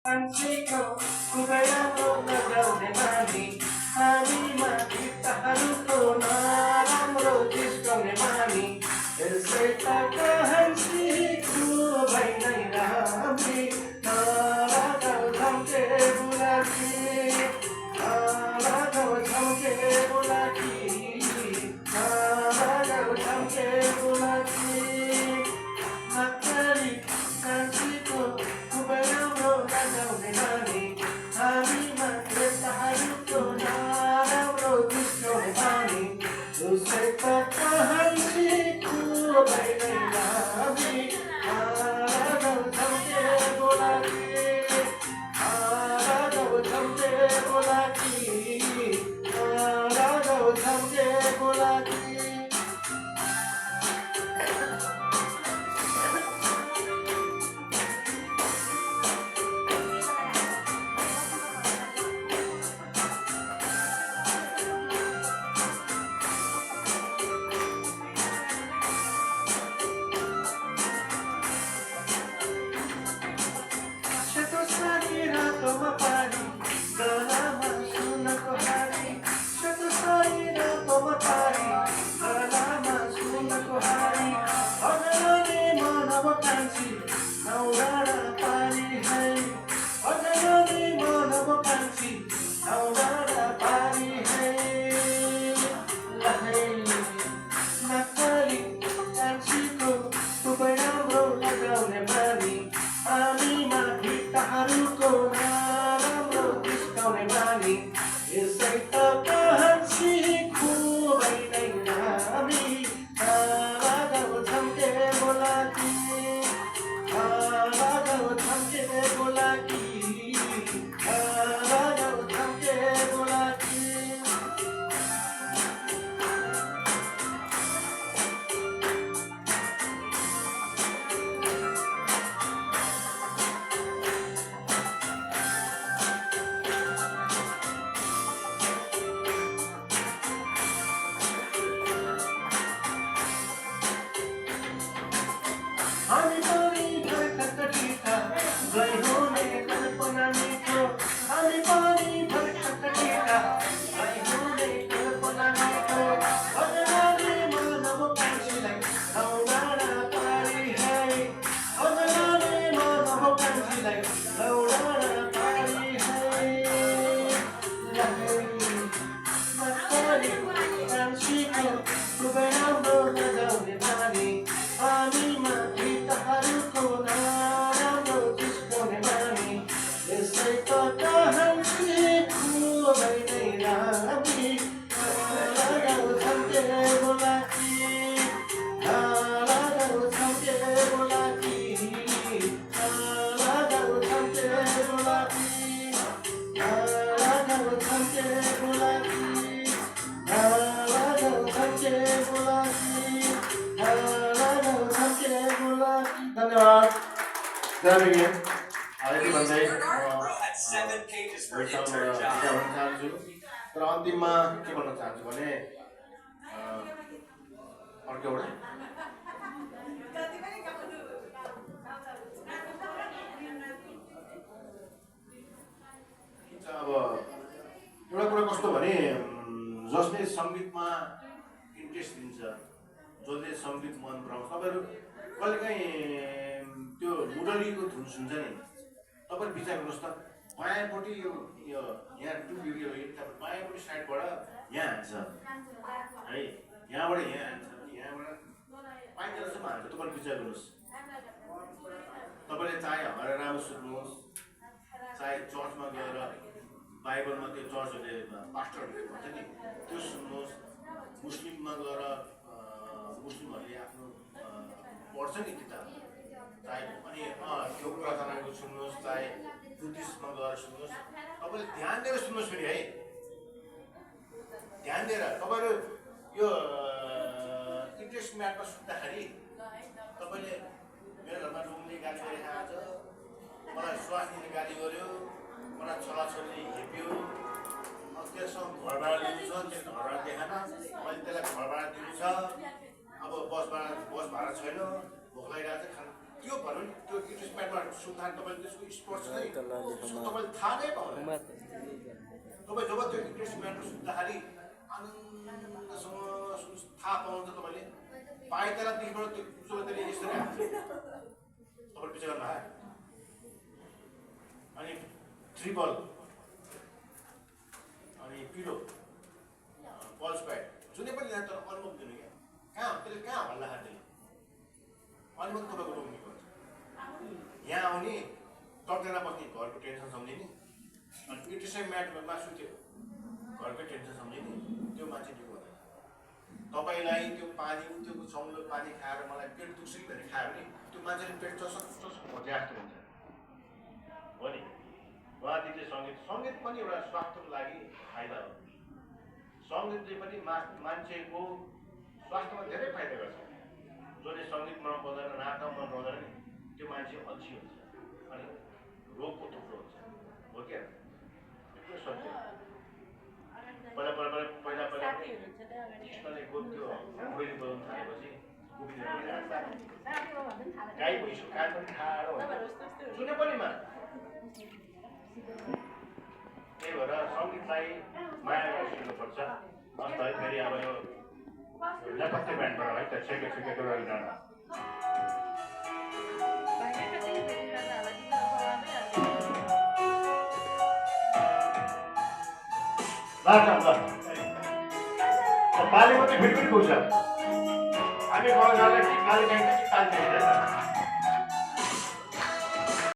मान्छेको कुबैराको नजाउने बानी हामीमा भित्ताहरूको नराम्रो जिस्काउने बानी यसै त कहन्छु भइ नै राम्री नरागाउ झम्के बुलाकी नरागाउ झम्के बुलाकी नरागाउ झम्के बुलाकी नक्कली कान्छीको कुबैराको नजाउने बानी हामीमा भित्ताहरूको नराम्रो जिस्काउने बानी उसै त कहन्छु भइ नै राम्री नरागाउ झम्के बुलाकी नरागाउ झम्के बुलाकी नरागाउ झम्के बुलाकी सेतो साडी रातोमा पानी गलामा सुनको हारी सेतो साडी रातोमा पानी गलामा सुनको हारी अगलाने मानव कान्छी नौराडा पारी है अगलाने मानव कान्छी नौराडा पारी है लहै नक्कली कान्छीको कुबैराको लगाउने बानी हामीमा भित्ताहरूको नराम्रो जिस्काउने बानी यसै त कहन्छु भइ नै राम्री नरागाउ झम्के बुलाकी नरागाउ झम्के बुलाकी नरागाउ झम्के बुलाकी हामी पनि भर्खर टिका गई हुने कल्पना मिठो हामी पनि भर्खर टिका गई हुने कल्पना मिठो अगलाने मानव कान्छीलाई नौराडा पारी है अगलाने मानव कान्छीलाई नौराडा पारी है लहै नक्कली कान्छीको कुबैराको नजाउने बानी हामीमा भित्ताहरूको नराम्रो जिस्काउने बानी यसै त कहन्छु भइ नै राम्री नरागाउ झम्के बुलाकी नरागाउ झम्के बुलाकी नरागाउ झम्के बुलाकी नरागाउ झम्के बुलाकी नरागाउ झम्के बुलाकी नरागाउ झम्के बुलाकी धन्यवाद जय हालेको भन्दै चाहन्छु तर अन्तिममा के भन्न चाहन्छु भने अर्को एउटा अब एउटा कुरा कस्तो भने जसले सङ्गीतमा इन्ट्रेस्ट दिन्छ जसले सङ्गीत मन पराउँछ तपाईँहरू कहिलेकाहीँ त्यो मुरलीको धुन सुन्छ नि तपाईँ विचार गर्नुहोस् त बायाँपट्टि यो यहाँ टुक्यो बायाँपट्टि साइडबाट यहाँ हान्छ है यहाँबाट यहाँ हान्छ यहाँबाट पाइन्छ जस्तो हान्छ तपाईँले विचार गर्नुहोस् तपाईँले चाहे हमारा राम सुन्नुहोस् चाहे चर्चमा गएर बाइबलमा त्यो चर्चहरूले पास्टरहरूले भन्छ नि त्यो सुन्नुहोस् मुस्लिममा गएर मुस्लिमहरूले आफ्नो पढ्छ नि किताब चाहे अनि त्यो प्रार्थनाको सुन्नुहोस् चाहे बुद्धिस्टमा गएर सुन्नुहोस् तपाईँले ध्यान दिएर सुन्नुहोस् फेरि है ध्यान दिएर तपाईँहरू यो इन्ट्रेस्ट म्याटमा सुन्दाखेरि तपाईँले मेरो घरमा रुमले गाली गरेको आज मलाई स्वास्नीले गाली गर्यो मलाई छोराछोरीले हेप्यो त्यससँग घर भाडा लिनु छ त्यसको घर भाडा देखाएन मैले त्यसलाई घर भाडा दिनु छ अब बस भाडा छैन भोक लागिरहेको छ त्यो भनौँ नि त्यो इन्ट्रेस्ट म्याटमा सुन्दाखेरि तपाईँले त्यसको स्पर्श चाहिँ तपाईँले थाहा नै पाउनु तपाईँ जब त्यो इन्ट्रेस्ट म्याटर सुन्दाखेरि आनन्दसँग थाहा पाउनुहुन्छ तपाईँले पाइतारादेखिबाट त्यो कुचोले यसरी हाल्छ तपाईँले पछि गर्नु आयो अनि ट्रिपल अनि पिलो पल्स प्याड जुनै पनि यहाँ तर अनुभव दिनु क्या कहाँ त्यसले कहाँ हल्ला त्यसले अनुभव तपाईँको रोक्ने गर्छ यहाँ आउने टक्केर बस्ने घरको टेन्सन सम्झिने अनि इन्ट्रेस्ट म्याटमा सुत्यो घरकै टेन्सन सम्झिने त्यो मान्छे ठिक हुँदैन तपाईँलाई त्यो पानी त्यो समुद्र पानी खाएर मलाई पेट दुख्छ कि भनेर खायो भने त्यो मान्छेले पेट चसक भन्छ जस्तो हुन्छ हो नि उहाँदेखि सङ्गीत पनि एउटा स्वास्थ्यको लागि फाइदा हो सङ्गीतले पनि मान्छेको स्वास्थ्यमा धेरै फाइदा गर्छ जसले सङ्गीत मन पराउँदैन नाटक मन पराउँदैन नि त्यो मान्छे अल्छी हुन्छ अनि रोगको थुप्रो हुन्छ हो क्या त्यो सत्य पहिला कृष्णले गोप्थ्यो मैले बोलाउनु थालेपछि गाईको स्कुल कान पनि ठाडो सुने पनि मा त्यही भएर सङ्गीतलाई माया गरिदिनुपर्छ अन्त है फेरि अब यो नेपथ्य ब्यान्डबाट है त छेकेको डाँडा पालेको चाहिँ फेरि पनि पुग्छ हामी घर जाँदा कि काले चाहिन्छ कि काले चाहिन्छ